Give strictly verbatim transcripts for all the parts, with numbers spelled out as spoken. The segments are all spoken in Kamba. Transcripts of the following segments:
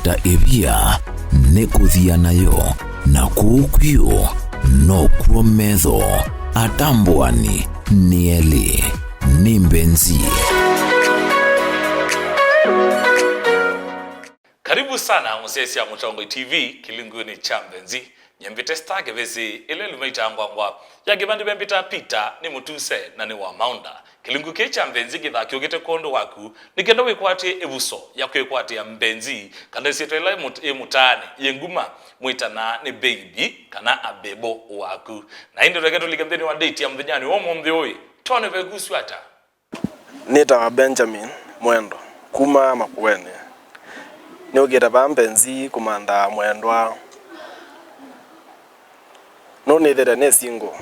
Ta ĩvia nĩkũthia nayo, na kũu kwĩũ nokw'o metho. Atambũani nĩ elĩ, nĩ Mbenzi. Karibu sana mũsyaĩĩsya Mũtongoi T V kĩlungunĩ kya Mbenzi. Nyie mbĩte Star Kĩvĩsĩ, ĩla ĩluma itangwangwa ya kĩvandĩ vembĩta Peter nĩ mũtuse na nĩ wa Maunda. Kĩlungu kĩĩ kya Mbenzi kĩthaa kĩũkĩte kwondũ waku, nĩ kenda wĩkwatĩe ĩvuso ya kwĩkwatĩa Mbenzi, kana ĩsyĩtwa ĩla yĩ mũt-, yĩ mũtaanĩ, yĩ nguma, mwĩtanaa nĩ baby kana abebo waku. Na ĩndĩ tũeke tũlike nthĩnĩ wa date ya mũthenyanĩ wa ũmũnthĩ ũĩ, twone vekusw'a ata. Nĩtawa Benjamin Mwendo, kuma Makueni. Nĩũkĩte vaa Mbenzi kũmantha mwendwa. Nũnĩthĩte nĩ single.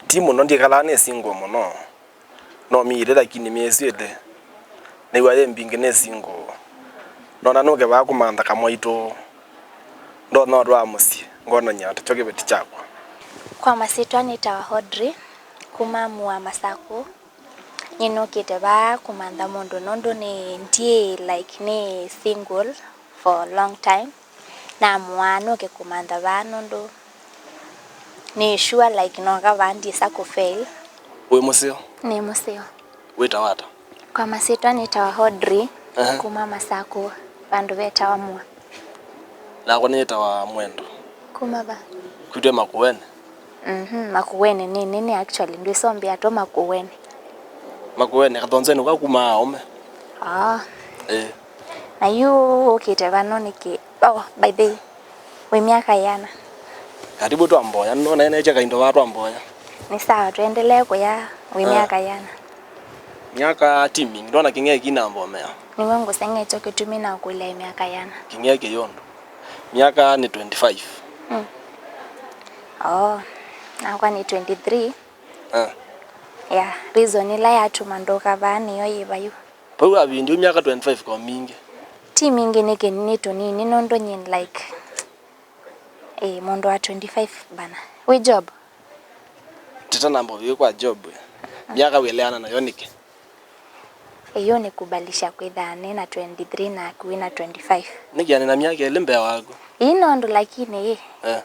Ti mũno, ndikalaa nĩ single mũno. No myei ĩlĩ, lakini myei ĩsu ĩlĩ nĩw'a yĩ mbingĩ nĩ single. Nona nũke vaa kũmantha kamwaitũ. Ndonya ũndũ wa mũsyĩ, ngonany'a takyo kĩveti kyakwa. Kwa masyĩtwa nĩtawa Audrey, kuma Mua Masakũ. Nyie nũkĩte vaa kũmantha mũndũ nũndũ nĩ, ndiĩ, like, nĩ single for a long time. Namũaa nũke kũmantha vaa nũndũ nĩ sure, like, noka vaa ndyĩsa kũfail. Wĩ mũseo? Nĩ mũseo. Wĩtawa ata? Kwa masyĩtwa nĩtawa Audrey, aha, kuma Masakũ, vandũ vetawa Mua. Nakwa nĩtawa Mwendo. Kuma va? Kwitũ Makueni. Mhm, Makueni nĩ nene actually, ndwĩsombea tũ Makueni. Makueni, kathonzeni kwa kuma aũme. Ah. Eh. Na yu ũkĩte vano nĩkĩ? Oh, by the way, wĩ myaka yĩana? Karibu twamboya, nona ene cheka indo va twamboya. Nĩ sawa, tũendelee kũya, wĩ, ah, myaka yĩana? Myaka ti mingĩ, ndona kĩng'ee kinambomea. Nĩw'o ngũseng'etyo kĩtumi na ũkũlya myaka yĩana. Kĩng'ee kĩyũndũ. Myaka nĩ twenty-five. Mm. Oh, nakwa nĩ twenty-three. Ah. Yeah, reason ĩla yatuma ndũka vaa nĩyo yĩva yu. Vau avindi ũ myaka twenty-five ko mingĩ? Ti mingĩ, nĩkĩ nĩ tũnini nũndũ nyie, like, eh, mũndũ wa twenty-five bana. Wĩ job? Tĩtanamba ũvĩĩ kwa job. Myaka wĩleana nayo nĩkĩ? Hiyo ni kubalisha kwĩthaa nĩ na twenty-three naku wĩ na twenty-five. Nĩkĩ nĩ na myaka ĩlĩ mbee waku? Ii nũndũ lakini ĩ. Eh.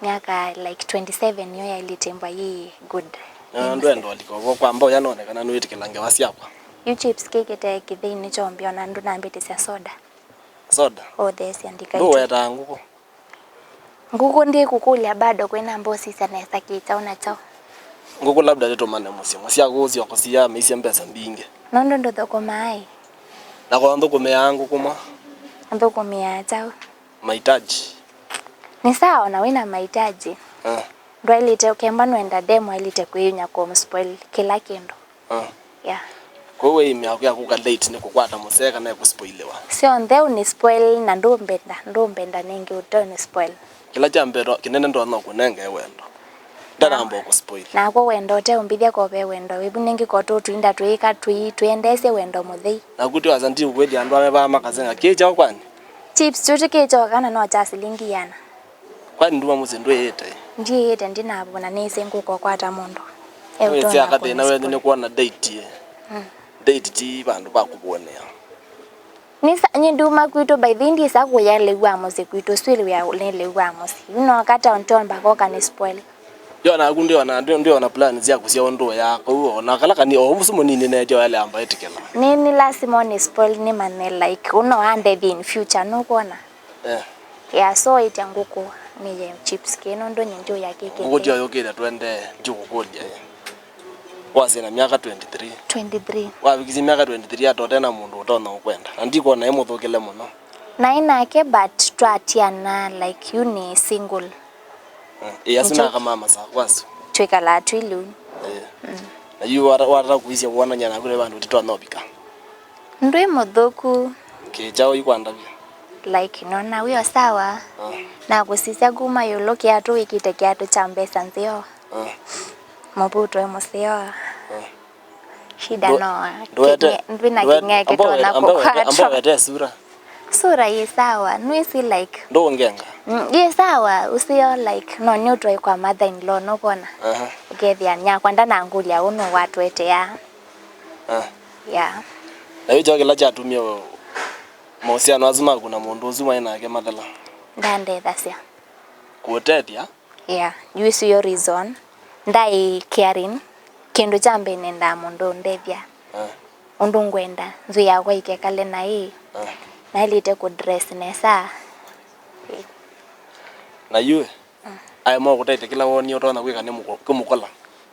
Myaka, like, twenty-seven nĩyo yaĩlĩte mbwa yĩ good. Na ndwenda ũlika ũvo kwa mboya none kana nĩwĩtĩkĩla ngewa syakwa. Yu chips kĩkĩte kĩthĩinĩ kyombĩa ona ndũnambĩtĩsya soda. Soda? Ũtheesya ndikaitũ. Ndũwetaa ngũkũ? Ngũkũ ndĩkũkũlya bado kwĩna mbosisya nesa kĩ kyaũ na kyaũ. Ngũkũ labda nĩtũmane mũsyĩ. Mũsyĩ akũsya kũsiaa meisye mbesa mbingĩ. Nũndũ ndũthũkũmaa ĩ? Na kwa nthũkũmĩaa ngũkũ mwa? Nthũkũmĩaa kyaũ? Mahitaji. Nĩ sawa ona wĩna mahitaji. Eh. Ndwaĩlĩte, kemba nũenda dem waĩlĩte kwĩyumya kũmspoil kĩla kĩndũ. Ah. Yeah. Kwoou aim yaku ya kũka date nĩ kũkwata mũsee kana ĩkũspoiliwa? Syonthe ũnĩ spoil na ndũmbenda, ndũmbenda nĩngĩ ũte ũnĩ spoil. Kĩla kya mbee kĩnene ndonya ũkũnenge wendo. Ndanamba ũkũspoil. Nakwa wendo ũte ũmbĩthya ko ve wendo. Ĩvu nĩngĩ ko tũtũinda twĩĩka twĩ-, twĩendeesye wendo mũthei. Naku ti wasa ndi ũkwĩthya andũ amevaa makasenga kĩ kyaũ kwani? Chips tũtĩ kĩ kyoka na no kya silingi iana. Kwani nduma mũsyĩ ndwĩĩte? Ndiĩĩte, ndinavũna, nĩsĩ ngũka ũkwata mũndũ. Wĩsĩ akathĩna wenyu nĩ kwona date. Mm. Date ti vandũ va kũvũnĩa. Nĩsa, nyie nduma kwitũ, by the way, ndisa kũya lĩu wa mũsyĩ kwitũ, swĩlĩ wĩa nĩ lĩu wa mũsyĩ. Yu nooka town town mpaka ũka nĩ spoil. Yo naku ndiona, ndi-, ndiona plan sya kũsya ũndũ ya kũu, o na kala kani, o ũsu mũnini nĩtyo ele amba ĩtĩkĩla. Nĩ, nĩ lasima ũnĩ spoil nĩmanye, like, ũno andethi in future, nũkwona? Eh. Yeah, so ĩtya ngũkũ nĩye chips kĩ nũndũ nyie ndiũya kĩkĩ. Ngũkũ tyo yũkĩte twende, ndiũkũkũlya ĩ. Wasĩ na myaka twenty-three. Twenty-three. Wavikisye myaka twenty-three ata ũte na mũndũ ũtonya ũkwenda. Na ndikwona ĩ mũthũkĩle mũno. Naĩ nake, but twatiana, like, yu nĩ single. Mm. Ĩ, asu nĩkyo na kamama sa kwasu. Twĩkalaa twĩ lĩu. Eh. Mm. Na yu wata-, watata kũisya kuonany'a naku ve vandũ ũtitonya ũvika. Ndwĩ mũthũku. Kĩ kyaũ ikwandavya? Like, nona wĩo sawa. Ah. Nakũsisya kuma ĩũlũ kĩatũ wĩkĩte kĩatũ kya mbesa nzeo. Ah. Mũvuto wĩ mũseo. Ah. Shida no, ndwete, kĩng'e-, ndwĩ na ndwete, kĩng'eke amba tona wete, amba wete, kũkwata. Amba wete sura. Sura yĩ sawa, nwĩsĩ, like. Ndũngenga. Mm, yĩ sawa, ũseo, like, no nĩ ũtwaĩ kwa mother in law, nũkwona? Aha. Ũkethĩa nyakwa ndanangũlya ũũ nũ watwetea. Ah. Yeah. Na yu kyo kĩla kyatumie ũ-, Mahusiano asu maku na mũndũ ũsu mwaĩ nake mathela? Ndandethasya. Kũũtethya? Yeah, yu ĩsu yo reason. Ndaĩ caring. Kĩndũ kya mbee nendaa mũndũ ũndethya. Eh. Ũndũ ngwenda nzw'ĩĩ yakwa ikekale naĩ. Eh. Naĩlĩte kũ dress nesa. Na yu aema ũkũtethya kĩla wonie ũtonya kwĩka nĩ mũko-, kũmũkola.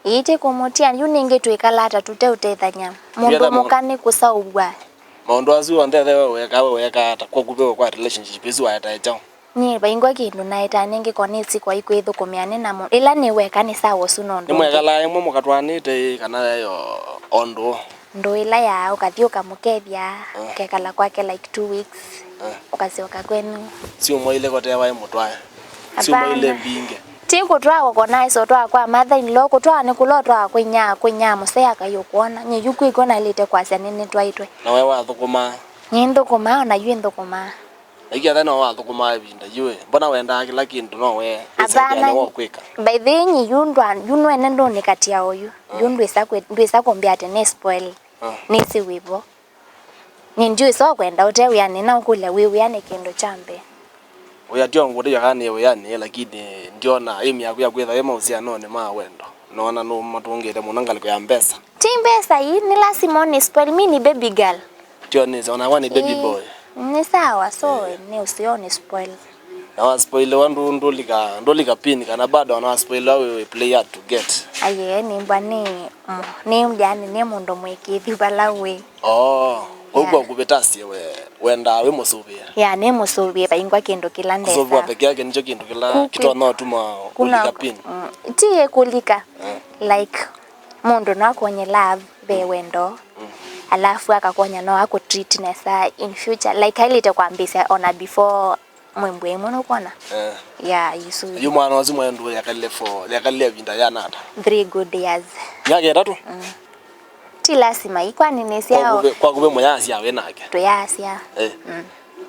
Ĩĩ, ti kũmũtia, yu nĩngĩ twĩkalaa ta tũteũtethany'a. Mũndũ mũka nĩ kũsaũvw'a. Maũndũ asu onthe ethe we wekaa, we wekaa ata? Kwa kũvĩwe kwa relationship ĩsu waetae kyaũ? Nyie vaingwa kĩndũ naetaa nĩngĩ ko nĩsĩ kwai kwĩthũkũmĩa nĩ na mũndũ. Ĩla nĩ weka nĩ sawa ũsu nũndũ. Nĩmwekalaa ĩmwe mũkatwaanĩte ĩ kana yo o ndũũ? Ndũũ ĩla ya ũkathi ũkamũkethya, ah, ũkekala kwake like two weeks, ah, ũkasyoka kwenyu. Syũmwa ilĩ kotewa ĩ mũtwae. Syũmwa ilĩ mbingĩ. Ti kũtwaa ũkonaĩsa ũtwaa kwa mother in law, kũtwaa nĩ kũla ũtwaa kwĩ nyaa, kwĩ nyaa mũsee akai ũkwona. Nyie yu kwĩkw'o naĩlĩte kwasya nĩ nĩtwaĩtwe. Na we wathũkũmaa? Nyie nthũkũmaa, ona yu nthũkũmaa. Na iketha no wathũkũmaa ĩvinda yu ĩ, mbona wendaa kĩla kĩndũ no we wĩsaidia nĩ wokwĩka? By the way, nyi yu ndwa, yu nwene ndũnĩkatia oyu. Yu, ah, ndwĩsa kwĩ-, ndwĩsa kũmbĩa atĩ nĩ spoil. Ah. Nĩsĩ wĩvo. Nĩ ndiũĩ so kwenda ũte wĩanĩ na ũkũlya wĩ wĩanĩ kĩndũ kya mbee. Wĩa tyo ngũtĩw'a kana nĩ wĩanĩ, lakini ndiona aim yaku ya kwĩtha wĩ mahusianonĩ ma wendo. Noona nũmatũngĩte mũno ngalĩko ya mbesa. Ti mbesa ii, nĩ lasima ũnĩ spoil. Mi ni baby girl. Tyo nĩsĩ, onakwa nĩ baby boy. Nĩ sawa, so nĩ ũseo nĩ spoil. Na waspoiliwa ndũ-, ndũlika, ndũlika pin kana bado ona waspoiliwa we, we play hard to get. Aye, nĩmbwa nĩ, mm, nĩ, yani, nĩ mũndũ mwĩkĩĩthi vala wĩ. Oh, kũu kwa kũvĩtasye we, wendaa wĩ mũsũvĩe. Ya, nĩ mũsũvĩe, vaingwa kĩndũ kĩla ndesa. Kũsũvĩwa peke yake nĩkyo kĩndũ kĩla kĩtonya ũtuma ũlika pin. Mm, ti kũlika. Eh. Like, mũndũ no akwonye love ve wendo, mm, alafu akakwony'a no akũtreat nesa in future. Like, ailĩte kwambĩĩsya ona before mwĩmbwe ĩmwe, nũkwona? Eh. Yeah, isu. Yu mwana ũsu mwaĩ ndũũ yakalile for, yakalile ĩvinda yana ata? Three good years. Myaka ĩtatũ? Mm. Ti lasima, ikwaninĩsya. Kwa kũvĩ, kwa kũvĩ mũyasya wĩ nake? Tũyasya. Eh. Mm.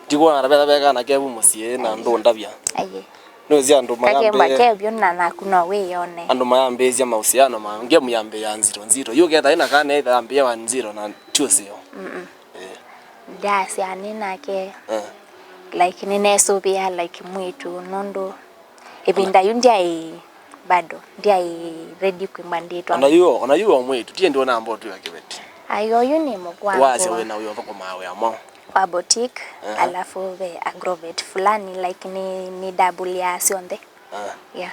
Ndikwona ta vetha ve kana kevu mũsyĩ na ndũndavya. Aye. Nĩwĩsĩ andũ mayambĩĩe. Kakemba kevyũ na naku no wĩyone. Andũ mayambĩĩsya mahusiano ma ngemu yambĩĩa nzito nzito. Yu ketha ĩna kana either yambĩĩa wa nzito na ti ũseo. Mm-mm. Eh. Ndasya nĩ nake. Eh. Like, nĩnesũvĩa, like, mwĩĩtu nũndũ ĩvinda yu ndyaĩ bado, ndyaĩ ready kwĩmba ndĩtwa. Ona yu, ona yu o mwĩĩtu, tiende ũnamba ũtwĩka kĩveti. Ai, oyu nĩ mũkwangu. Wasya wĩna wĩa ũthũkũmaa wĩa mwaũ? Kwa boutique, aha, alafu ve agrovet fulani, like, nĩ, nĩ double ya syonthe. Ah. Yeah.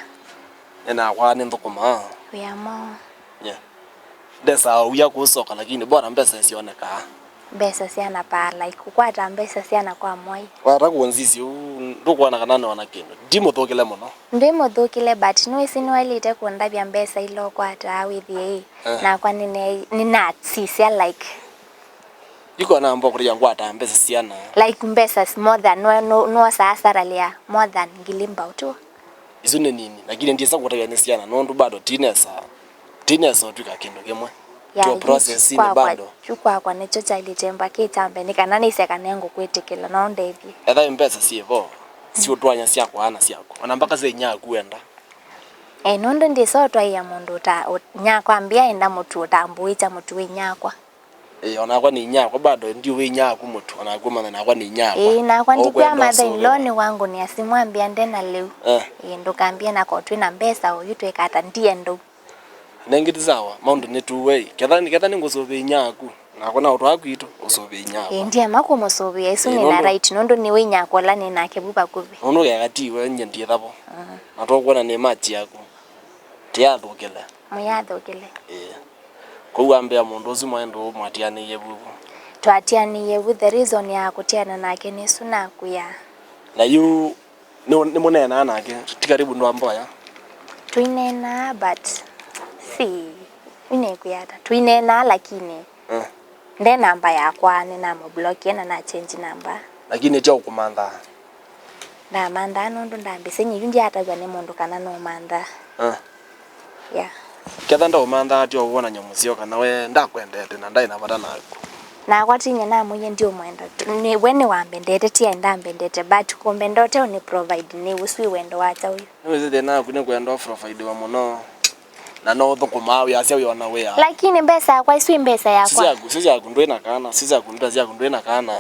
Nĩnakwa nĩnthũkũmaa. Wĩa mwaũ? Yeah. Ndesaa ũwia kũsoka, lakini bora mbesa isionekaa. Mbesa syanapaa, like, kũkwata mbesa syana kwa mwai. Wata kũnzisya ũu, ndũkwona kana nĩona kĩndũ? Ndimũthũkĩle mũno. Ndimũthũkĩle, but nĩwĩsĩ nĩwaĩlĩte kũndavya mbesa ila ũkwataa wĩthĩe ĩ. Eh. Nakwa nĩne-, nĩnasisya, like, iko namba kũrĩa ngwataa mbesa syana. Like, mbesa s-, more than, nũ-, nũ-, nũosaa salary ya more than ngili mbao tu. Isu nĩ nini, lakini ndiĩsa kũtavya nĩ syana, nũndũ bado tinesa, tinesa ũtw'ĩka kĩndũ kĩmwe. Ya, to process yu nĩ kwakwa, bado. Yu kwakwa nĩkyo kyaĩlĩte mbakĩtambe, nĩ kana nĩsye kana ngũkwĩtĩkĩla, no ndethye. Etha mbesa syĩvo, siũtwanya syakwa na syaku. Ona mbaka sya inyaku enda. Eh, nũndũ ndĩsa ũtwaĩa mũndũ ũta-, ũ-, nyakwa ambĩa enda mũtu ũtambũĩkya mũtu wĩ nyakwa. Ĩĩ, onakwa nĩ inyakwa bado, ndiũĩ inyaku mũtu, onaku manya nakwa nĩ inyakwa. Ĩĩ, nakwa ndikwĩa mother in law nĩwangũnĩa simũ ambĩa nde na lĩu. Eh. Ĩĩ, ndũkambie nako twĩ na mbesa ũyu twĩka ata, ndiendou. Nengĩ ti sawa, maũndũ nĩ two way. Ketha, ketha nĩngũsũvĩa inyaku, nakwa naũtwaa kwitũ, ũsũvĩa inyakwa. Ĩĩ, ndiema kũmũsũvĩa, ĩsu nĩ na right, nũndũ nĩwe inyakwa ũla nĩ nake vu vakuvĩ. Nũndũ keka tiwe, nyie ndiĩthavo. Mm. Na tũkwona nĩ match yaku. Tiyathũkĩle. Mũyathũkĩle. Ĩĩ. Kwoou ambĩa mũndũ ũsu mwaĩ ndũũ mwatianĩie vu? Twatianĩie vu, the reason ya kũtiana nake nĩ ĩsu nakwĩa. Na yu nĩ, nĩmũneenaa nake? Ti karibu ndwamboya? Tũineenaa, but si, yu nĩkwĩa ata? Tũineenaa, lakini, eh, nde namba yakwa, nĩnamũblokie na na change namba. Lakini tyo kũmanthaa? Ndamanthaa nũndũ ndambĩsĩ nyie yu ndyatavw'a nĩ mũndũ kana nũmanthaa. Ah. Yeah. Ketha ndaũmanthaa tyo wonany'a mũseo kana we ndakwendete na ndaĩ na vata naku. Nakwa tinyie namwĩie ndiũmwenda. Tu-, nĩ, we nĩwambendete, ti aĩ ndambendete, but kũmbenda ũteũnĩ provide nĩ ũsu wĩ wendo wa kyaũ yu? Nĩwĩsĩ thĩna waku nĩ kwenda ũprovaidiwa mũno. Na no ũthũkũmaa wĩasya wĩona wĩa. Lakini mbesa yakwa, isu i mbesa yakwa. Si syaku, si syaku ndwĩ na kana, si syaku, mbesa syaku ndwĩ na kana.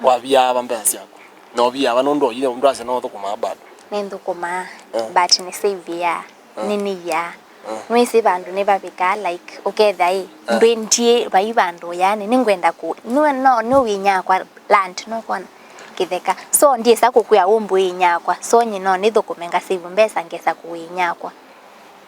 Waviaa va mbesa syaku? Na ũviaa va nũndũ oyu ndwasya no ũthũkũmaa bado? Nĩnthũkũmaa, eh, but nĩ save ya, eh, nĩnĩiaa. Eh. Nĩwĩsĩ vandũ nĩvavikaa, like, ũketha ĩ, eh, ndwendie vai vandũ, yani, nĩngwenda kũ-, nĩ-, no, nĩ wĩnyakwa land, nũkwona, kĩtheka. So, ndyĩsa kũkwĩa ũmbũĩ nyakwa. So, nyie no nĩthũkũme ngasave mbesa ngesa kũwĩnyakwa.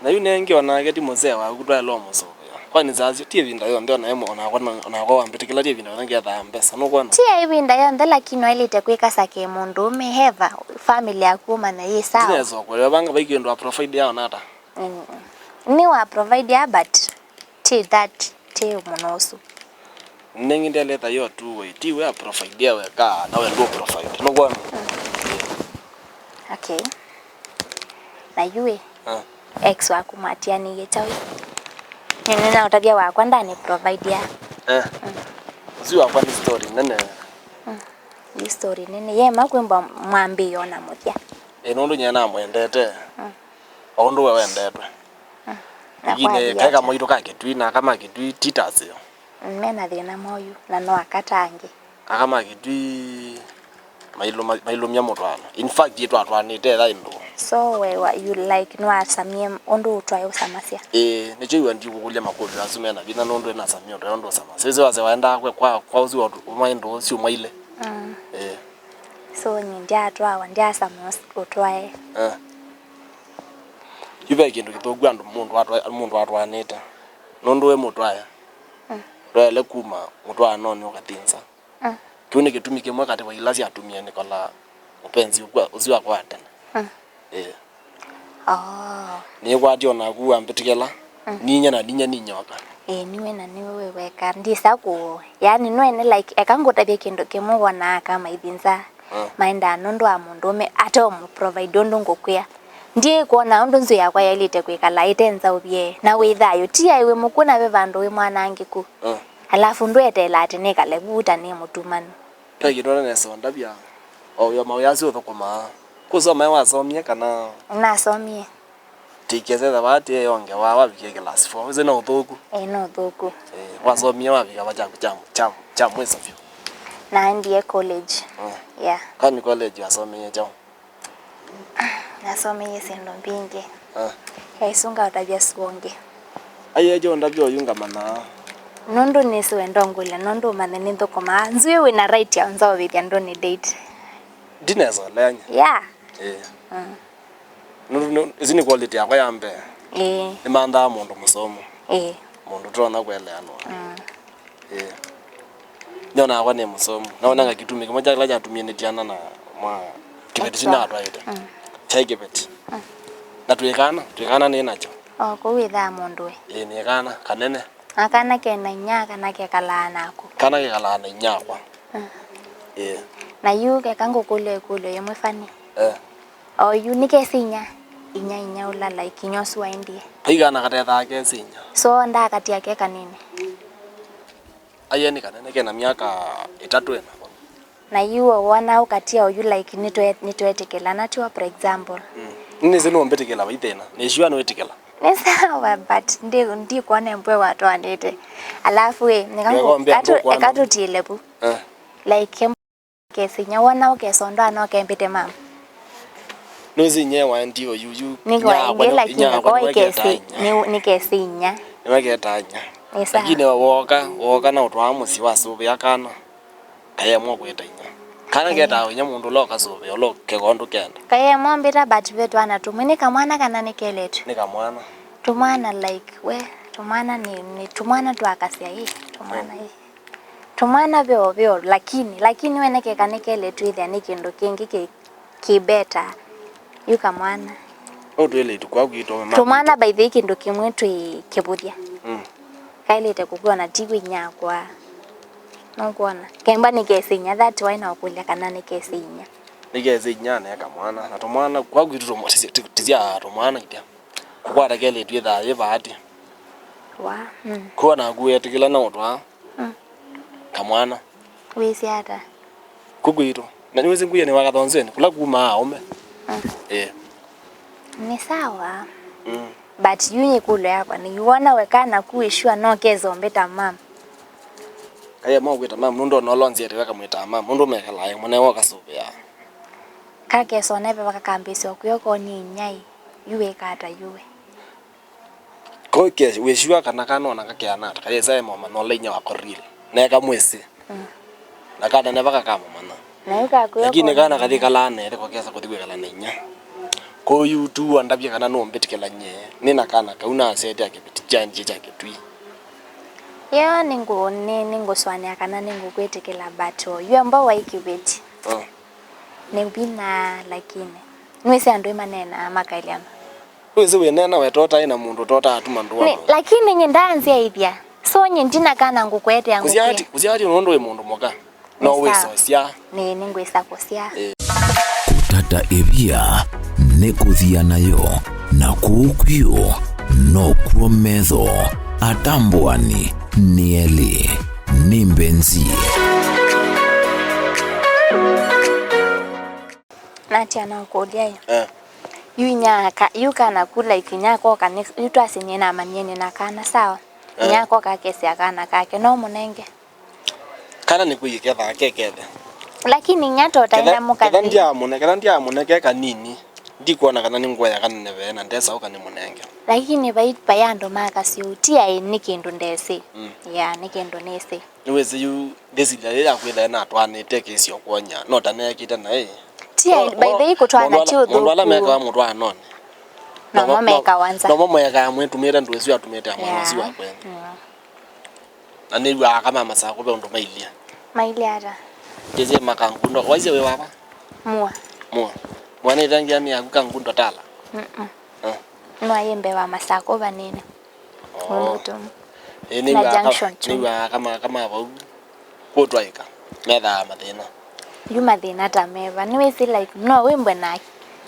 Na yu nengĩ onake ti mũsee waku twaĩle ũmũsũvĩa. Kwani sasyo ti ĩvinda yonthe onae mũ-, onakwa na-, onakwa wambĩtĩkĩla ti ĩvinda yonthe ngethaa mbesa, nũkwona? Ti ĩvinda yonthe, lakini waĩlĩte kwĩka sake mũndũũme, heva family yaku ũmanya yĩ sawa. Ndinesa kũelewa vanga vai kĩndũ wa provide yao nata? Mm. Nĩ wa provide ya, but ti that, ti mũno ũsu. Nengĩ ndĩaletha yo two way, ti we a provide ya weka, na we ndũ provide, nũkwona? Mm. Okay. Na yu ĩ, ah, ex waku mwatianĩie kyaũ? Nĩ, nĩnaũtavya wakwa ndanĩ provide ya. Eh. Mm. Ũsu wakwa nĩ story nene. Mm. Nĩ story nene. Yema kwĩmbwa mwambĩĩo na mũthya. Ĩ, nũndũ nyie namwendete. Mm. O ũndũ we wendetwe. Mm. Na lakini kwathi kaĩ ata? Kamwaitũ ka Kĩtui na aka ma Kĩtui ti ta aseo. Mena thĩna moyu, na no aka ta angĩ. Aka ma Kĩtui mailũma-, mailũmya mũtwaano. In fact, twatwaanĩte etha ĩndũ. So, we wa-, you like, nĩwasamie ũndũ ũtwae ũsamasya? Ĩĩ, nĩkyo iwa ndikũkũlya makũlyo asu mena vinya nũndũ ĩnasamie ũtwae ũndũ ũsamasya. Ĩsĩ wase waendaa kwe kwa, kwa ũsu wa ũtũ-, ũmaĩ ndũũ syũmwaile. Mm. Ĩĩ. So, nyie ndyatwawa, ndyasama ũs-, ũtwae. Eh. Yu ve kĩndũ kĩthũku andũ mũndũ atwa-, mũndũ atwaanĩte. Nũndũ wĩ mũtwae, mm, ndwaĩle kuma mũtwaanonĩ ũkathi nza. Mm. Kĩu nĩ kĩtumi kĩmwe katĩ wa ila syatumie nĩkola ũpenzi ũkwa-, ũsu wakwa wa tene. Mm. Ĩĩ. Oh. Nĩkwatya o naku wambĩtĩkĩla, mm, ninya na ninya ninyoka. Ĩĩ, niwe na niwe wĩ weka. Ndyĩsa kũ-, yani, no ene, like, eka ngũtavye kĩndũ kĩmwe wonaa aka maithi nza. Ah. Maendaa nũndũ wa mũndũũme ate ũmũ provide ũndũ ngũkwĩa. Ndyĩkwona ũndũ nzw'ĩ yakwa yaĩlĩte kwĩkala ĩte nzaũvye na wĩ thayũ. Ti aĩ wĩ mũkũũ na ve vandũ wĩ mwanangĩku. Ah. Alafu ndweteela atĩ nĩkale vu ta nĩ mũtumanu. Ve kĩndũ nesa ũndavya, o wĩa mawĩa asu ũthũkũmaa. Kũsoma wasomie kana? Nasomie. Tĩkĩsethya vaa tĩ yonge wa wavikie class four. Wĩsĩ no ũthũku? Ĩĩ, no ũthũku. Eh, wasomie wavika va kya, kya, kya, kya mwiso vyũ? Naendie college. Mm. Yeah. Kwani college wasomeie kyaũ? Nasomeie syĩndũ mbingĩ. Ah. Yaisu ngaũtavya sua ũngĩ. Aiye kyo ndavya ũyu ngamanaa. Nũndũ nĩsĩ wenda ũngũlya, nũndũ ũmanye nĩnthũkũmaa. Nzw'ĩ wĩna right ya nzaũvĩthya ndũnĩ date. Ndinesa ũleany'a. Yeah. Eh. Mm. Nũndũ nĩ, ĩsu nĩ quality yakwa ya mbee. Ĩĩ. Nĩmanthaa mũndũ mũsomu. Ĩĩ. Mũndũ tũtonya kũeleanwa. Mm. Ĩĩ. Nyonaa nakwa nĩ mũsomu. Naonanga kĩtumi kĩmwe kya kĩla kyatumie nĩtiana na mwa kĩveti kyu natwaĩte. Mm. Kyaĩ kĩveti. Mm. Na twĩ kana, twĩ kana nĩ nakyo. O kũu wĩthaa mũndũ we. Ĩĩ, nĩ kana kanene. Na kana kena inya, kana kekalaa naku. Kana kekalaa na inyakwa. Mm. Ĩĩ. Na yu keka ngũkũlye ĩkũlyo yĩmwe funny. Eh. O yu nĩkesĩ inya, inya, inya ũla, like, inya ũsu waendie. Vai kana katethaa kesĩ inya. So ndakatia ke kanini. Aiye nĩ kanene kena myaka ĩtatũ ĩna. Na yu wona ũkatia oyu, like, nĩtwe-, nĩtwetĩkĩlana tiwa, for example. Mm. Nĩnĩsĩ nũmbĩtĩkĩla vai thĩna. Nĩ sure nũĩtĩkĩla. Nĩ sawa, but ndi-, ndikwona embwe watwanĩte. Alafu ĩ, nĩka ngũ-, eka tũ-, eka tũtiĩle vu. Eh. Like, kesĩ inya wona ũkesondwa no kembĩte mama. Nũsĩ inya wa ndio yuyu. Nĩkwa inyakwa nĩ-, lakini inyakwa ko nĩwe ikesĩ, ketaa inya. Nĩ, nĩ kesĩ inya. Nĩwe ketaa inya. Nĩ sawa. Lakini woka, woka na ũtwaa mũsyĩ wasũvĩa kana. Kaemwa kwĩta inya. Kana ketaa inya mũndũ ũla ũkasũvĩa, ũla ũkeka ũndũ kenda. Kaemwa mbĩta, but ve twana tũmwe. Nĩ kamwana kana nĩ kelĩtu? Nĩ kamwana. Tũmwana like, we, tũmwana nĩ, nĩ tũmwana twakasya ĩ, tũmwana ĩ. Tũmwana vyoo vyoo, lakini, lakini wenekeka nĩ kelĩtu ĩthĩa nĩ kĩndũ kĩngĩ kĩ, kĩ better. Yu kamwana. Ũtwĩlĩtu kwa kwitũ. Tũmwana by the way kĩndũ kĩmwe twĩ kĩvũthya. Mm. Kaĩlĩte kũkwona ti kwĩnyakwa. Nũkwona? Kemba nĩkesĩ inya, that why naũkũlya kana nĩkesĩ inya. Nĩkesĩ inya ne kamwana. Na tũmwana, kwa kwitũ tũmwa-, tisi-, ti-, tisya tũmwana itya. Kũkwata kelĩtu ĩthaa yĩ vaatĩ. Wa, mm. Kwa naku wetĩkĩla na ũtwaa. Mm. Kamwana. Wĩsĩ ata? Kũkwitũ. Na nĩwĩsĩ ngũya nĩ wa Kathonzweni, kũla kumaa aũme. Mm. Eh. Nĩ sawa. Mm. But yu ĩkũlyo yakwa nĩ, wona weka naku wĩ sure no kesa ũmbĩta mama? Kaĩ maũkwĩta mam, nũndũ ona ũla ũnzietĩwe kamwĩtaa mam, nũndũ mekalaa ĩmwe, newe ũkasũvĩaa. Kakesa oneve vakakambĩĩsya kwĩo koo nĩ inyai, yu wĩka ata yu we? Ko ke wĩsua kana kana ona kakeana ata, kayesa e momanya ũla inya wako real. Na eka mwĩsĩ. Mm. Na kana neva kakamũmanya. Na yu kakwĩo. Lakini koo kana nĩ kathi inyai. Kalaa nethĩ kokesa kũthi kwĩkala na inya. Kũu yu tu andavye kana nũmbĩtĩkĩla nyie. Nĩ na kana kau nasete akĩvĩti kyanjie kya kĩtui. Yo nĩngũ-, nĩ-, nĩngũsũanĩa kana nĩngũkwĩtĩkĩla, but o yu emba waĩ kĩvĩti. Mm. Nĩ vinya, lakini. Nĩwĩsĩ andũ ĩmaneenaa makaĩlyana. Wĩsĩ wĩneena we tota ĩna mũndũ tota atuma ndũa. Nĩ, lakini nyie ndaanzyaĩthya. So nyie ndina kana ngũkwetea ngũkwĩa. Kũsyaati, kũsyaati nũndũ wĩ mũndũ mũka. No wĩsosya. Nĩ, nĩngwĩsa kũsya. Ĩĩ. Kũtata ĩvia nĩ kũthia nayo, na kũu kwio nokw'o metho atambũani nĩ elĩ. Nĩ mbenzi. Natia nakũlya ĩ. Eh. Yu inyaka, yu kana ku, like, inyaka oka nĩ, yu twasinie namanyie nĩ na kana, sawa? Eh. Inyaka oka akesya kana kake, no mũnenge? Kana nĩkwĩie kethaa kekethe. Lakini inya tota enda mũkathi. Ketha ndiamũne-, ketha ndiamũneke kanini, ndikwona kana nĩngũea kanene vee na ndesa ũka nĩmũnenge. Lakini vai, vai andũ makasya ũu, ti aĩ nĩ kĩndũ ndesĩ. Mm. Ya, nĩ kĩndũ nĩsĩ. Nĩwĩsĩ yu ndĩsilya yĩĩ yakwĩtha ĩnatwaanĩte kĩsio kwony'a, no ta neekĩte naĩ. Ti aĩ, by the way, kũtwaana ti ũthũku. Maũndũ ala mekawa mũtwaanonĩ. Nomo mekawa nza. Nomo mwekaa mwĩtumĩte ndũ ĩsu atũmĩte amwana ũsu wa kwene. Yeah. Na nĩw'aa kama Masakũ ve ũndũ mailye. Mailye ata? Kĩsĩ makangundo. Waisye wĩ wava? Mua. Mua. Mua nĩthengia nĩ yaku kangundo tala. Mm-mm. Eh. No ayĩ mbee wa Masakũ vanini. Oh. Ũndũ tũ. Ĩ, na nĩw'aa ka-, junction tu. Nĩw'aa kama, kama vau. Kũtwaĩka. Methaa mathĩna. Yu mathĩna ta meva. Nĩwĩsĩ, like, no wĩmbwe na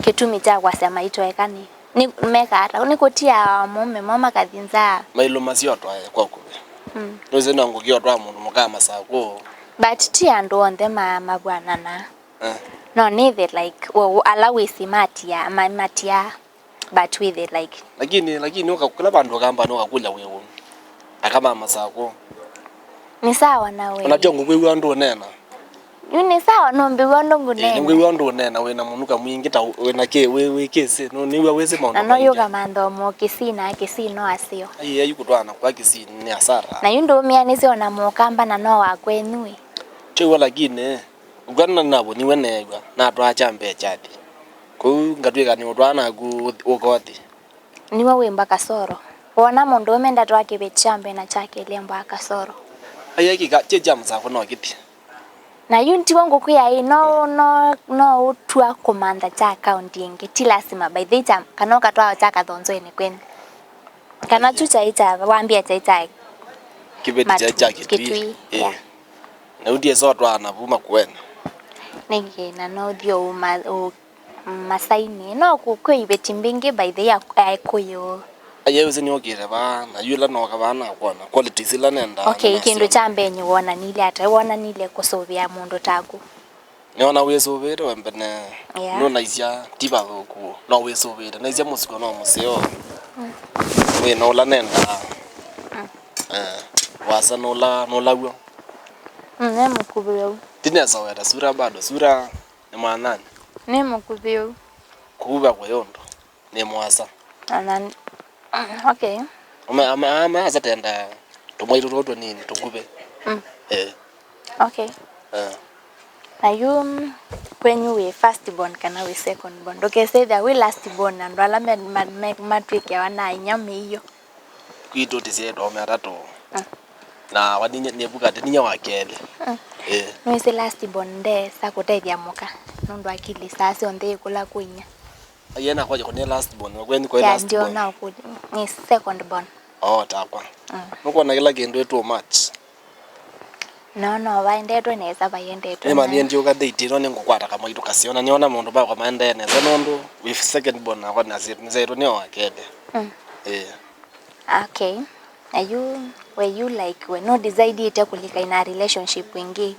kĩtumi kya kwasya maitwaĩka nĩ. Nĩ meka ata? Nĩ kũtia mũũme mo makathi nza. Mailũ masyo twae kwa ũkuvĩ. Mm. Nũsĩ no ngũkĩ ũtwaa mũndũ mũka Masakũ. But ti andũ onthe ma-, mavw'anana. Eh. No nĩthe, like, o-, ala wĩsĩ matia, ma-, matia, but wĩthe, like. Lakini, lakini ũka-, kĩla vandũ ũkamba nĩ ũkakũlya wĩ ũ. Aka ma Masakũ. Nĩ sawa na we. Ona tyo ngũkwĩw'a ũndũ ũneena. Yu nĩ sawa, nũmbĩw'a ũndũ ngũneena. Ĩĩ, nĩngwĩw'a ũndũ ũneena, wĩna mũnuka mwingĩ ta wĩna kĩ, wĩ, wĩ kĩsĩ, nũ-, nĩw'a wĩsĩ maũndũ maingĩ. Na no yũka mantha ũmwe kĩsina, kĩsino aseo. Ai, ai, kũtwaana kwa kĩsini nĩ asara. Na yu ndũmĩanĩsye ona mũkamba na no wakwenyu ĩ. Twĩw'a lakini, ngw'a na navũnyiwe neew'a, natwaa kya mbee kyathi. Kũu ngatw'ĩka nĩ ũtwaa naku ũkothi. Nĩwe wĩmba kasoro. Wona mũndũũme ndatwaa kĩveti kya mbee na kya kelĩ embaa kasoro. Ai, ai, kĩka, kye kya Masakũ no kĩthi. Na yu ntiwe ngũkwĩa ĩ, no, no, no ũtw'a kũmantha kya akaunti ĩngĩ, ti lasima by the time, kana ũkatwaa kya kathonzoenĩ kwenyu. Kana kyu kyaĩ kya, wambĩa kyaĩ kya kĩveti kyaĩ kya kĩtui. Kĩtui, ĩĩ. Yeah. Na yu ndiesa ũtwaana vu makueni. Nĩngĩ, na no ũthiĩ ũma-, ũ-, Masainĩ. No kũ-, kwĩ iveti mbingĩ by the way ya Akũyũ. Ai, ai, wĩsĩ nĩokĩte vaa, na yu ĩla nooka vaa nakwona qualities ila nendaa. Okay, na kĩndũ nasyo. Kya mbee nĩ wonanilye ata? Wonanilye kũsũvĩa mũndũ taku? Nĩona wĩsũvĩte we mbene. Yeah. Nũnaisya ti vathũku, no wĩsũvĩte. Naisya mũsiko no mũseo. Mm. Wĩ na ũla nendaa. Mm. Eh, wasa nũla, nũla w'o. Mm, ne mũkuvĩ ũu. Tinesa weta sura bado, sura nĩ mwananĩ. Nĩ mũkuvĩ ũu. Kuva kwĩ ũndũ. Nĩ mũasa. Ana, okay. Ame, ame, ame asa tenda tũmwaitũ tũtũ tũnini tũkuvĩ. Mm. Eh. Okay. Eh. Na yu, mm, kwenyu wĩ first born kana wĩ second born? Ndũkesethĩa wĩ last born, andũ ala me, ma, me, matw'ĩkĩawa na inya mĩio. Kwitũ tĩsyaĩtwe aũme atatũ. Mm. Na waninya nĩvuka tĩninya wa kelĩ. Mm. Eh. Nĩwĩsĩ last born ndesa kũtethya mũka nũndũ akili saa syonthe ĩkũla kwĩnya. Aiye nakwaja kũnĩ last born, kwenyu kwa last born. Ndio na kũ-, nĩ second born. Oh, takwa. Mm. Nũkwona kĩla kĩndũ ĩ too much. No, no, vaendetwe nesa, vaendetwe nesa. Nĩmanyie ndiũka date ĩno nĩngũkwata kamwaitũ kaseo, na nĩona maũndũ makwa maendee nesa nũndũ wĩ second born nakwa nĩsaĩtwe nĩ wa kelĩ. Mm. Eh. Okay. Na yu, we yu, like, we no decide ĩte kũlika ina relationship ĩngĩ?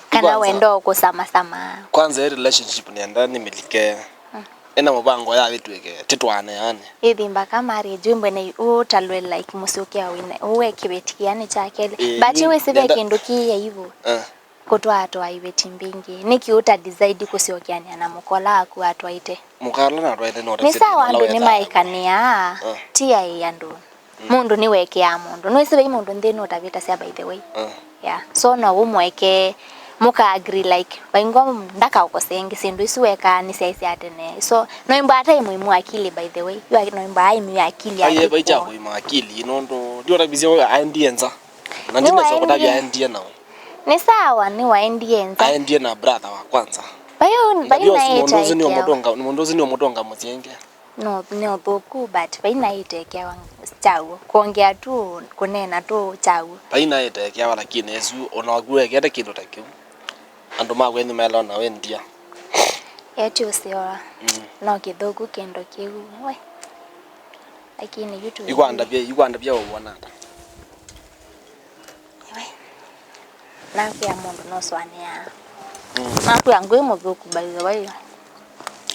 Kana wenda o kũsamasama? Kwanza ĩ relationship nĩenda nĩmĩlike. Mm. ena mũvango ya wĩtw'ĩke tĩtwaane yani. Ĩthi mbaka marriage wĩmbwe na ũtalwe like mũsyũkĩa wĩna ũwe kĩveti kĩanĩ kya kelĩ. Ĩĩ, but wĩsĩ ve nenda- kĩndũ kĩ aibu. Eh. Kũtwaatwaa iveti mbingĩ. Nĩkĩ ũta decide kũsyokeanĩa na mũka ũla waku watwaĩte? Mũka ũla natwaĩte no nĩ sawa, andũ nĩmaekanĩaa. Ah. Ti aĩ andũ. Mm. Mũndũ nĩwekĩaa mũndũ. Nĩwĩsĩ vai mũndũ nthĩnĩ ũtavĩtasya, by the way. Ah. Yeah. So no ũmũekee, mũka agree like, vaingwa ndakaũkose ĩngĩ, syĩndũ isu wekaa nĩsyaisye tene. So noimbwa ata imũimũ akili, by the way. Yu aki- noimbwa aimyu akili. Aiye, yake vai kya kũima akili, nũndũ ndiũtavisye aendie nza. Na ndinasya kũtavya aendie nao. Nĩ sawa, nĩwaendie nza. Aendie na brother wa kwanza. Vai naĩte mũndũ ũsu nĩ ũmũtũnga mũsyĩ ĩngĩ. No, nĩ ũthũku, but vai naĩte kyawa kyaw'o. Kwongea tu, kũneena tu kyaw'o. Vai naĩte kyawa, lakini ĩsu, ona waku wekete kĩndũ ta kĩu, andũ ma kwenyu melo na wendia. Eti ũsyoa. Mm. No kĩthũku kĩndũ kĩu. We. Lakini yu tu. Ikwandavya, ikwandavya ũwona ata? Ewe. Nakwĩa mũndũ nosũanĩaa. Mm. Nakwĩa ngwĩ mũthũku, by the way.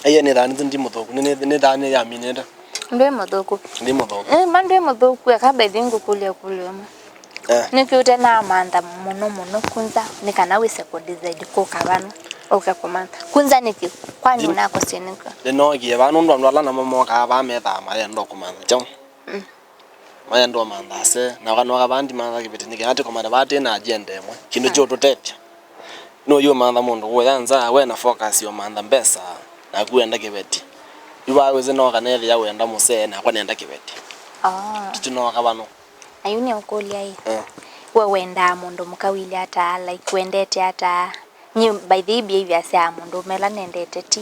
Aiye, nĩthaa nĩ ndi mũthũku. Nĩ, nĩ, nĩthaa nĩyaminĩte. Ndwĩ mũthũku. Ndi mũthũku. Eh, ma ndwĩ mũthũku, eka by the way ngũkũlye kũlyo ĩmwe. Eh. Nĩkĩ ũte namantha mũno mũno kunza, nĩ kana wĩse kũ decide kũka vano, ũke kũmantha. Kunza nĩkĩ? Kwani ũnakosye nĩkĩ? Ndĩnookie vaa nũndũ andũ ala namo mokaa vaa methaa mayenda kũmantha kyaũ. Mm. Mayenda ũmantha ase, na ũkanoka vaa ndimantha kĩveti nĩkĩ? Ati kũmantha vaa tĩ na agenda ĩmwe. Kĩndũ kĩũtũtethya. Nũyũmantha mũndũ kũya nza, we na focus ya ũmantha mbesa, naku wenda kĩveti. Yu vaa wĩsĩ nooka nethĩa wenda mũsee, nakwa nenda kĩveti. Oh. Tũtinooka vano. Na yu nĩũkũlya ĩ, eh, we wendaa mũndũ mũka wĩlĩ ata, like, wendete ata? Nyie, by the way, behavior sya mũndũũme ĩla nendete ti,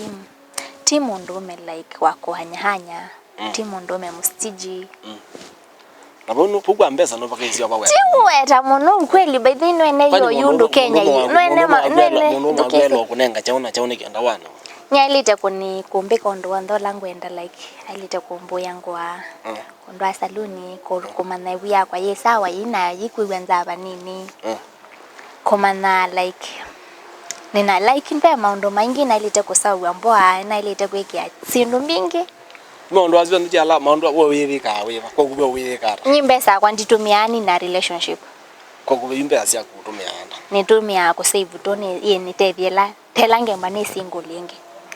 ti mũndũũme, like, wa kũhanyahanya, mm, ti mũndũũme mũstingy. Mm. Na vau nũ-, vau kwa mbesa nũvakaisye ova weta. Ti weta mũno, ukweli, by the way, nwene yo yũndũ Kenya yu. Nwene ma-, nwene ndũkĩsĩ. Mũndũ ũmwe akwelwa kũnenga kyaũ na kyaũ nĩ kenda wana. Nĩaĩlĩte kũni-, kũmbĩka ũndũ w'onthe ũla ngwenda, like, aĩlĩte kũmbũĩa ngũa. Mm. Ũndũ wa saluni, kũ-, kũmanya ĩvu yakwa yĩ sawa, yĩna, yĩkwĩw'a nzaa vanini. Mm. Kũmanya, like, nĩna, like, ve maũndũ maingĩ naĩlĩte kũsaũw'a mboa, naĩlĩte kwĩkĩa syĩndũ mbingĩ. Maũndũ asu onthe ti ala maũndũ we wĩyĩkaa wĩva, kwoku we wĩyĩkaa ata? Nyi mbesa yakwa nditũmĩaa nina relationship. Kwoku ve yu mbesa syaku ũtũmĩaa ata? Nĩtũmĩaa kũsave tu, nĩ, ĩ, nĩtethye ĩla Tela ngemba nĩ single ĩngĩ.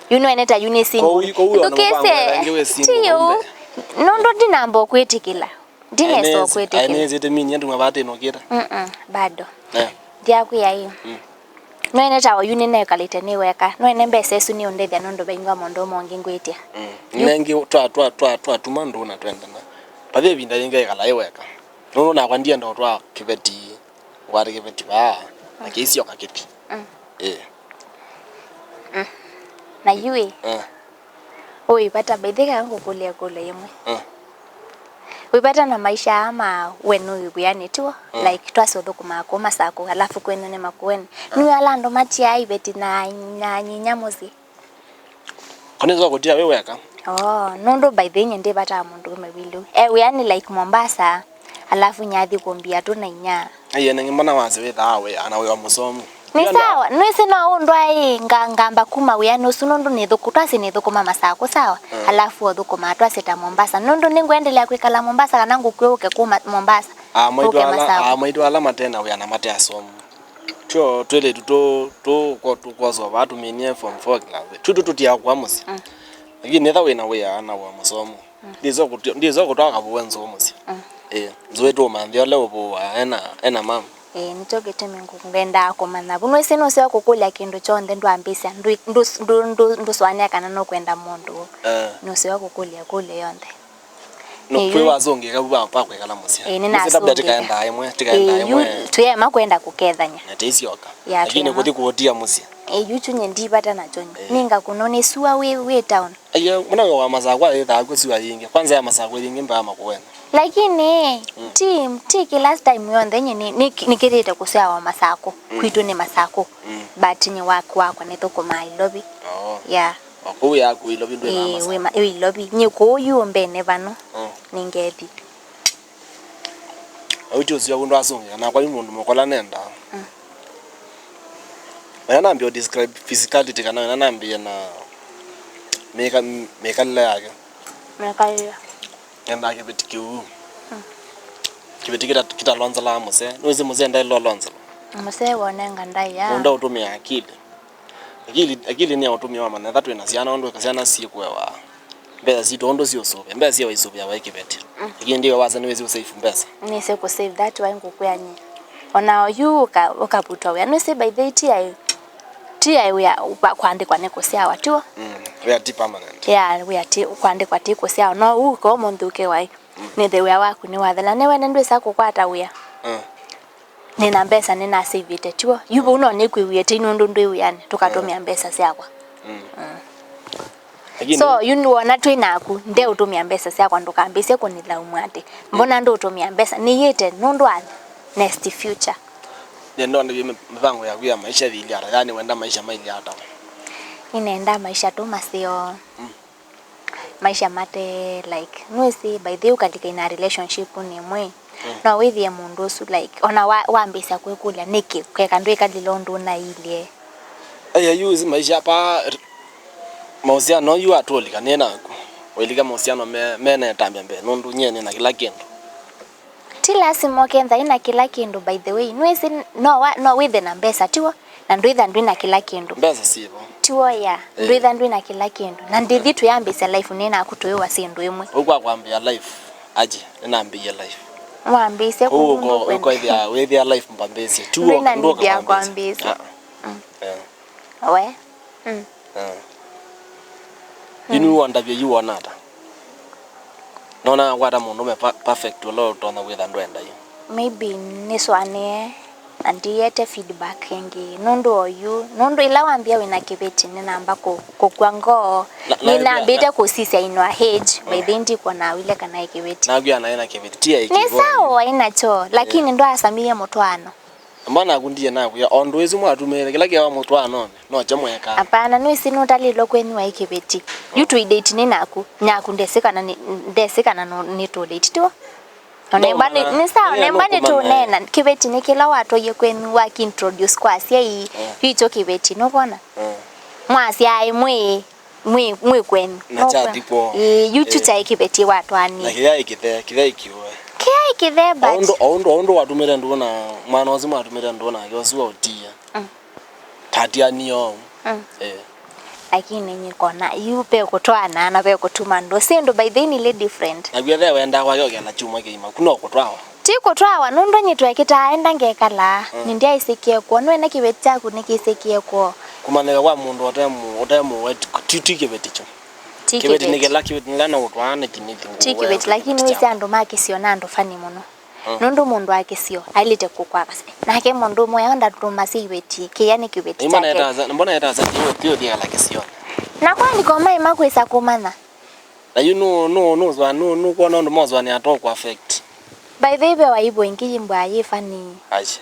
Yu nĩwene ta yu nĩ single. Kwoou, kwoou ona ndũkĩsye, mũvango ĩngĩ wĩ single ti ũu. Kumbe. Nũndũ ndinamba kwĩtĩkĩla. Ndinesa kwĩtĩkĩla. Aenezi tĩminie nduma vaa tĩnũkĩte. Mm-mm, bado. Eh. Ndyakwĩa ĩ. Mm. Nĩwene ta oyu nĩnekalĩte nĩ weka. Nĩwene mbesa ĩsu nĩũndethya nũndũ vaingwa maũndũ mongĩ ngwĩtĩa. Mm. Yu- Nengĩ twa, twa, twa, twatuma ndũ na twendana. Vathi ĩvinda yĩngĩ ekala ĩ weka. Nũndũ nakwa ndienda ũtwaa kĩveti. Ngwate kĩveti vaa, na kĩisyoka kĩthi. Mm. Ĩĩ. Mm. Na yu ĩ, eh, ũĩ vata, by the way, ngũkũlya ĩkũlyo yĩmwe. Eh. Wĩ vata na maisha aa ma we nũĩ wĩanĩ tuo? Mm. Like, twasya ũthũkũmaa kũu Masakũ, alafu kwenu nĩ Makueni. Mm. Nĩwĩ ala andũ matiaa iveti na, na nyinya mũsyĩ? Ko nĩnza kũtia wĩ weka? Oh, nũndũ by the way, nye ndĩ vata wa mũndũũme wĩlũ. E wĩanĩ like Mombasa, alafu nyathi kũmbia tu na inya. Aiye, nengĩ mbona wasi wĩthaa wĩ, ana wĩ wa mũsomu. Nĩ sawa, nwĩsĩ no ũndwaĩ nga-, ngamba kuma wĩanĩ ũsu nũndũ nĩthũkũ-, twasĩ nĩthũkũma Masakũ, sawa? Mm. Alafu ũthũkũma twasĩ ta Mombasa. Nũndũ nĩngwendelea kwĩkala Mombasa kana ngũkw'e ũke kuma Mombasa, ah, maitũ ũke ala, Masakũ. Ah, maitũ ala mate na wĩa na mate asomu. Tyo twĩlĩtu tũ, tũ, ko-, tũkwosa vaa tũminie form four class. Twitũ tũtiakwa mũsyĩ. Mm. Lakini etha wĩna wĩa na wa mũsomo. Mm. Ndĩsa kũtwa-, ndĩsa kũtwaa kavũwe nzũũ mũsyĩ. Mm. Ĩĩ, nzũĩ tũmanthĩa ũla ũvũaa ena, ena mama. Ĩĩ, nĩkyo kĩtumi ngũ-, ngwendaa kũmanya. Vu nĩsĩ nũseo kũkũlya kĩndũ kyonthe ndwambĩsya. Ndũ-, ndũ-, ndũ-, ndũ-, ndũsũanĩa kana nũkwenda mũndũ. Eh. Nũseo kũkũlya kũlyo yonthe. No, ĩĩ, kwĩ wasũngĩka vu va, va kwĩkala mũsyĩ. Ĩĩ, nĩ mũsyĩ labda nasũngĩka. Tikaendaa ĩmwe, tikaendaa ĩmwe. Yu, twĩema kwenda kũkethany'a. Na tĩisyoka. Ya, lakini twĩema. Kũthi kũũtia mũsyĩ. Ĩĩ, yu kyu nye ndi vata nakyo nye. Ĩĩ. Nĩngakũnwa nĩ sua wĩ, wĩ town. Aiye, mwana wa Masakũ yĩthaa kwĩ sua yĩngĩ. Kwanza ya Masakũ yĩngĩ mbaa Makueni. Lakini, mm, ti, ti kila time yonthe nye nĩ, nĩ, nĩkĩlĩte kũsyawa Masakũ. Mm. Kwitũ nĩ Masakũ. Mm. But nye waku wakwa nĩthũkũmaa Ilovi. Oh. Yeah. O kũu yaku Ilovi ndwĩ na, ĩĩ, Masakũ. Wĩ ma-, wĩ Ilovi. Nyie kũu yu mbene vano. Mm. Nĩngethi. Au ti ũsio ũndũ asũngĩa, nakwa yu mũndũ mũkola nenda. Mm. Wena nambia describe physicality kana wena nambie na Mĩka-, mĩkalĩle yake. Mĩkalĩle. Endaa kĩveti kĩuu. Kĩveti kita-, kitalonzalaa mũsee. Nĩwĩsĩ mũsee ndaĩle ũlonzela. Mũsee wonenga ndaĩa. Mũndũ ũtũmĩa akili. Akili, akili nĩ ya ũtũmĩa wa manya. Ethĩwa twĩ na syana, ũndũ syana syĩkũewa mbesa sitũ, ũndũ siũsũvĩa. Mbesa syĩwa isũvĩawa ĩ kĩveti. Lakini ndiwe wasa nĩwĩsĩ ũsave mbesa. Nĩsĩ kũsave, that why ngũkwĩa nyie. Ona oyu ũka-, ũkavutwa wĩa. Nĩsĩ by the way, ti ai Ti ai wĩa wa kũandĩkwa nĩ kũsyawa, tiw'o? Mm, wĩa ti permanent. Yeah, wĩa ti kũandĩkwa ti kũsyawa. No ũke ũmũnthĩ ũke wai. Nĩthe wĩa waku nĩwathela. Nĩwene ndwĩsa kũkwata wĩa. Mm. Nĩna mbesa nĩnasavĩte, tiw'o? Yu vau no nĩkwĩw'ĩe tei nũndũ ndwĩ wĩanĩ, tũkatũmĩa mbesa syakwa. Mm. Mm. Lakini so, yu nĩwona twĩ naku, ndeũtũmĩa mbesa syakwa, ndũkambĩĩsye kũnĩlaumu atĩ, mbona ndũũtũmĩa mbesa? Nĩyĩte nũndũ wa next future. Nĩenda ũndavye mĩ-, mĩvango yaku ya maisha ĩilyĩ ata, yaani wenda maisha mailyĩ ata? Nĩnenda maisha tu maseo. Mm. Maisha mate, like, nĩwĩsĩ, by the way, ũkalika ina relationship nĩ ĩmwe. Mm. No wĩthĩe mũndũ ũsu, like, ona wa-, wambĩĩsya kwĩkũlya, nĩkĩ ũkeka ndwĩkalile ũndũ ũnailye? Aya, yu ĩsi maisha pa r-, mahusiano yu atũlika nĩ naku. Ũilika mahusiano me, mena ĩtambya mbee, nũndũ nyie nĩ na kĩla kĩndũ. Ti lasima ũkentha ĩna kĩla kĩndũ, by the way. Nĩwĩsĩ no wa-, no wĩthe na mbesa, tiw'o? Na ndwĩtha ndwĩ na kĩla kĩndũ. Mbesa sivo. Tiw'o, ya. Eh. Ndwĩtha ndwĩ na kĩla kĩndũ. Na ndĩthi twĩambĩĩsya life nĩ naku tũyũa syĩndũ ĩmwe. Ũu kwa kwambĩa life, aje, nĩnambĩĩe life. Wambĩĩsye kũu ũko-, ũkwenda. Ũkoĩthĩa, wĩthĩa life mbambĩĩsye. Tiw'o, ndwĩna ndw'o need ya kwambĩĩsya. Ah. Mm. Eh. We. Mm. Eh. Yu nĩwondavya yu wona ata? Nona kwata mũndũme pa-, perfect ũla ũtonya kwĩtha ndwenda yu. Maybe nĩsũanĩe na ndiete feedback ĩngĩ. Nũndũ oyu, nũndũ ĩla wambĩa wĩna kĩveti, nĩnamba kũ-, kũkw'a ngoo. Na, na, nĩnambĩte na, kũsisya in our age, by the way ndikwona wile kana ĩ kĩveti. Nakwĩa naĩ na kĩveti, ti aĩ. Nĩ kĩvo sawa yu. Aĩ nakyo, lakini ndwasamie mũtwaano. Mbona naku ndiye nakwĩa, o ũndũ ĩsu mwatumĩĩte, kĩla kĩawa mũtwaanonĩ, no kyo mwekaa. Hapana, nĩwĩsĩ nũtalĩlwe kwenyu waĩ kĩveti. Yu tũidate nĩ naku, naku ndesĩ kana nĩ, ndesĩ kana no, nĩtũdate, tiw'o? Ona no, emba nĩ, mana, nĩ sawa, na emba nĩtũneena, kĩveti nĩ kĩla watwaie kwenyu, wakiintroduce kwa asyai, yu ikyo kĩveti, nũkwona? Mm. Mwasyaĩ mwĩ Mwĩ, mwĩ kwenyu. Na kyathi kwoo. Ĩĩ, yu kyu kyaĩ kĩveti watwaanie. Na kĩyaĩ kĩthee, kĩyaĩ kĩũe. Kĩyaĩ kĩthee, but o ũndũ, o ũndũ, o ũndũ watumĩte ndũũ na mwana ũsu mwatumĩte ndũũ nake ũsu wa ũtia. Mm. Tatianie ũu. Mm. Eh. Lakini nyikona, yu ve kũtwaana na ve kũtuma ndũũ. Syĩndũ by the way nĩ different. Na kwĩthĩa wendaa kwake ũkela kyumwa kĩima, ku no kũtwawa. Ti kũtwawa, nũndũ nyie twekĩtaa enda ngekalaa. Mm. Nĩndyaĩsĩkie kwoo. Nĩwene kĩveti kyaku nĩkĩsĩkie kwoo. Kũmanyĩka kwa mũndũ ũte mũ-, ũte mũwe ti, ti, ti kĩveti kyo. Ti kĩveti. Kĩveti nĩ kĩla, kĩveti nĩ kĩla no ũtwaane kĩnĩthi. Ti kĩveti, lakini wĩsĩ andũ ma kĩsio na andũ funny mũno. Mm. Nũndũ mũndũ wa kĩsio ailĩte kũkwaka. Nake mũndũ ũmwe ndatũmasya iveti, kĩya nĩ kĩveti kyake. Mbona etasa, mbona etasa kĩyo, kĩyo kĩkala kĩsio? Na kwani ko maĩ makwĩsa kũmanya? Na yu nũ, nũ, nũswa-, nũ, nũkwona ũndũ mosũanĩa to kũ affect? By the way, ve wa ivo ĩngĩ yĩmbwa yĩ funny. Aisha.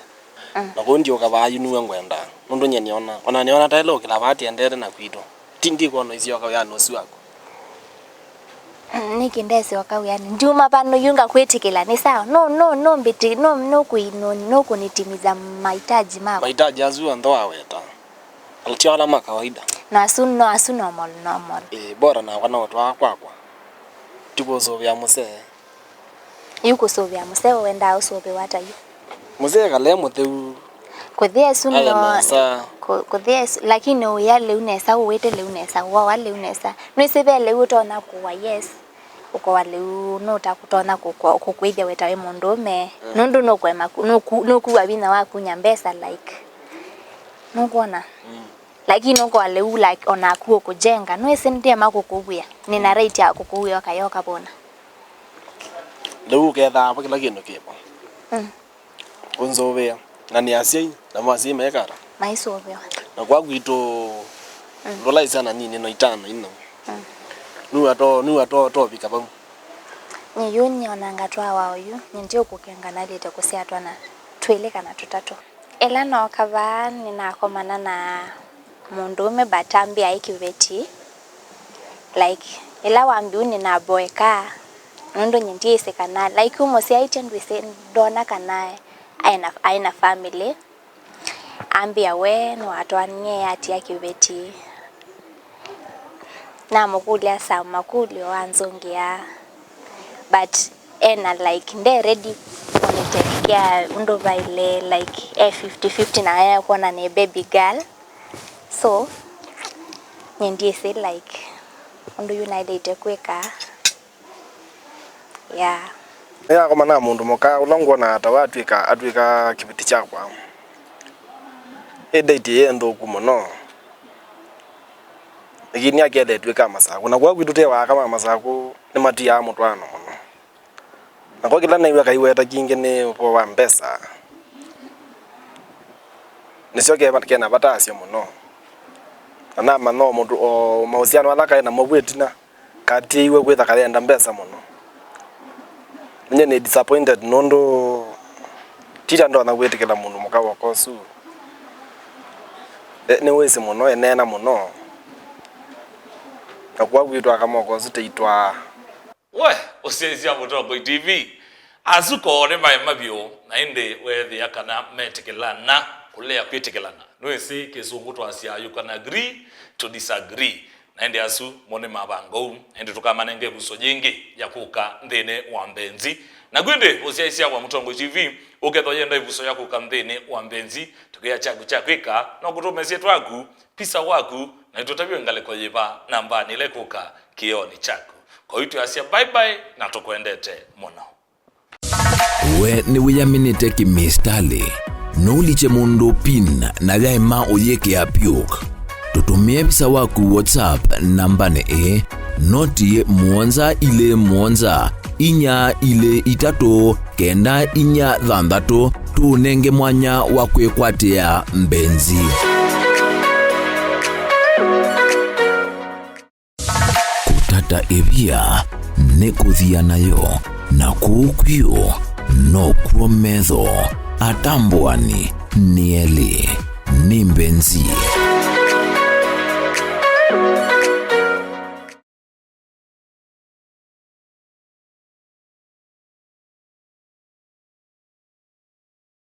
Mm. Na kũu ndiũka vaa yu nĩwe ngwenda. Nũndũ nyie nĩona. Ona nĩona taĩle ũkĩla vaa tiendete na kwitũ. Ti ndikwona isyoka wĩanĩ ũsu waku. Mm, nĩkĩ ndesyoka wĩanĩ? Ndiuma vano yu ngakwĩtĩkĩla, nĩ sawa? No, no, no mbĩtĩ-, no, no kũi-, no, no kũnitimiza mahitaji maku. Mahitaji asu onthe waweta. Ti ala ma kawaida. No asu, no asu normal, normal. Ĩĩ, bora nakwa no ũtwaa kwakwa. Ti kũsũvĩa mũsee. Yu kũsũvĩa mũsee wendaa ũsũvĩwa ata yu? Mũsee kale mũtheu. Kũthĩa ĩsu no nesa. Kũ-, kũthĩa ĩsu, lakini ũya lĩu nesa, ũwĩte lĩu nesa, ũoa lĩu nesa. Nĩwĩsĩ ve lĩu ũtonya kũwa, yes. Ũkowa lĩu nũtakũtonya kũkwa-, kũkwĩthya wetawe mũndũũme. Mm. Nũndũ nũkũema ku-, nũku-, nũkuwa vinya wa kunya mbesa, like. Nũkwona? Mm. Lakini ũkowa lĩu, like, onaku ũkũjenga. Nĩwĩsĩ ndĩema kũkũwĩa. Nĩna right ya kũkũwĩa ũkayoka vona. Lĩu ũkethaa vo kĩla kĩndũ kĩvo. Mm. Ũnzũvĩa. Na nĩ asyai, namo asyai mekata. Maisũvĩwa. Na kwa kwitũ, mm, ndola isana nini no itano ino. Mm. Nua to, nua to, tovika vau. Nyie yu nyonanga twawa oyu, nyie ndiũkũkenga nailĩte kũsyaa twana twĩlĩ kana tũtatũ. Ĩla nooka vaa, nĩnakomana na mũndũũme, but ambĩa aĩ kĩveti. Like, ĩla wambĩa ũu nĩnaboeka, nũndũ nyie ndyĩsĩ kana, like, ũmũsyaĩtye ndwĩsĩ, ndoona kana aĩ na, aĩ na family. Ambĩa we nĩwatwaanie atia kĩveti. Namũkũlya some makũlyo anzũngĩa, but ena, like, nde ready kũnĩtekea ũndũ vaĩle, like, e fifty fifty na aya kwona nĩ baby girl. So, nyie ndyĩsĩ, like, ũndũ yu naĩlĩte kwĩka. Yeah. Nĩnakoma na mũndũ mũka ũla ngwona ta watw'ĩka, atw'ĩka kĩveti kyakwa. Ĩ date ĩĩ nthũku mũno. Lakini akethetw'ĩka Masakũ. Na kwa kwitũ twĩ aka ma Masakũ nĩmatiaa mũtwaano mũno. Na kwa kĩla naiw'a kaiweta kingĩ nĩ ũvoo wa mbesa. Nĩsyo ke-, kena vata asyo mũno. Na namanya o mũndũ o mahusiano ala kaĩ namo vu ĩtina. Katiĩiwe kwĩtha kayenda mbesa mũno. Nyie nĩ disappointed nũndũ tita ndonya kwĩtĩkĩla mũndũ mũka woko ũsu. E, nĩwĩsĩ mũno, eneena mũno. Na kwa kwitũ aka moko ũsu teitwaa. We, ũsyaisya Mũtongoi T V. Asu koo nĩ maema vyũ, na ĩndĩ weethĩa kana metĩkĩlana kũlea kwĩtĩkĩlana. Nĩwĩsĩ kĩsũngũ twasya you can agree to disagree. Na ĩndĩ asu mo nĩ mavango ũu, na ĩndĩ tũkamanenga ĩvuso yĩngĩ ya kũka nthĩnĩ wa mbenzi. Naku ĩndĩ ũsyaisya wa Mũtongoi T V, ũkethwa yenda ĩvuso ya kũka nthĩnĩ wa mbenzi, tũkĩa kyaku kya kwĩka, no kũtũmesye twaku, pisa waku, na ĩtũtavye ngalĩko yĩva nambanĩ ĩla ĩkũka kĩonĩ kyaku. Kwa hiyo twasya bye bye na tũkwendete mũno. We nĩwĩyaminĩte kĩmĩsitalĩ? Nũlikye mũndũ pin na yaema ũyĩkĩa PUK. Tũtũmĩe visa waku WhatsApp nambanĩ ĩĩ, noti mũonza ilĩ mũonza, inya ilĩ itatũ, kenda inya thanthatũ, tũũnenge mwanya wa kwĩkwatĩa mbenzi. Kũtata ĩvia nĩ kũthia nayo, na kũu kwĩũ nokw'o metho atambũani nĩ elĩ. Nĩ mbenzi.